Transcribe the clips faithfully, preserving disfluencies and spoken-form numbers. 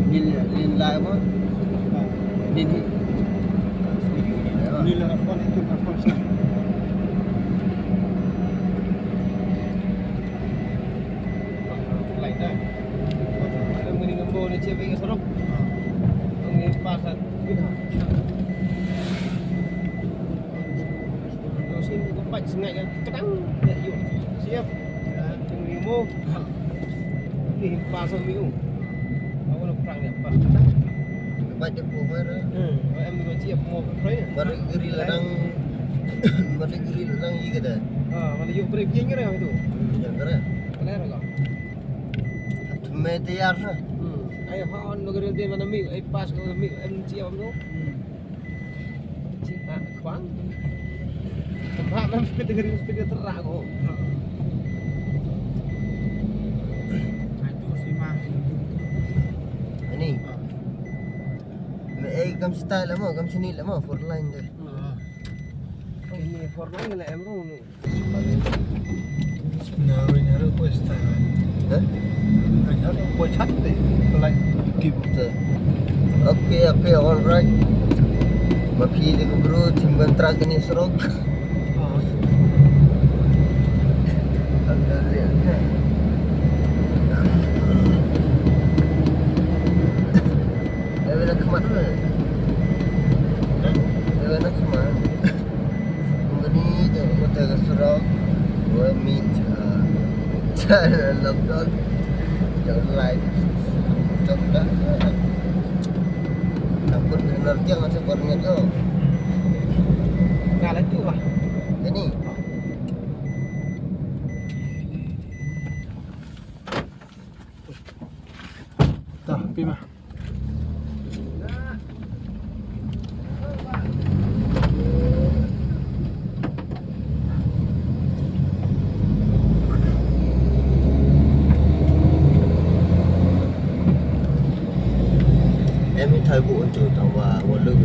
Nin, nin lai ba? Nin hi. Nin lai ba? Lai dah. Dah mending ngembo ni cewek ke sorok. Ni pasal. Sien ka bike sngaid ka kedang ïa ïoh. Siap. Teng limo. Ni pas mi u. Awal perang ïa pas kedang. Bike dia pun bar. Hmm. Em ni bike ïa pun bar. Bar geri ladang. Bar geri ladang ïa kada. Ah, mana ïoh brake ïa ngira itu. Ïa ngira. Mana ïa ka. Me tayar sa. Hmm. Ai hon ba geri dia mana mi, ai pas ka mi, em siap am tu. Hmm. Cik, ah, khwang. Tempat mem speed degri speed dia terak ko. Ani. Me, eh, kam style mo, kam sini mo, four line deh. Ini four line lah, em, rung. Nah, ring harus kuat style. Hah? Ring harus kuat cantik. Like, gitu. Okay, okay, alright. Ma phi dei ki briew, tim kontrak kane ka surok. Oh. Ada lihat. Eh, wei na khmat tu. Eh, wei na khmat. Ngi ni te, ngi te ka surok. Wei mi cha. Cha la lok dok. Cha live. Chok da. Takut benar tiang, ada baru ngejo. Nah, lah tu lah. Ini. Dah, pi mah. Em, i thai bu on tu tang wa wa lu.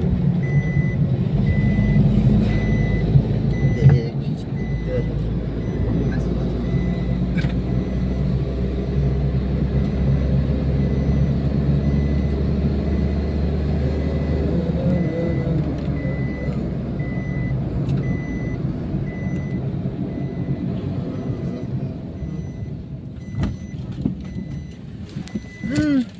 Hmm.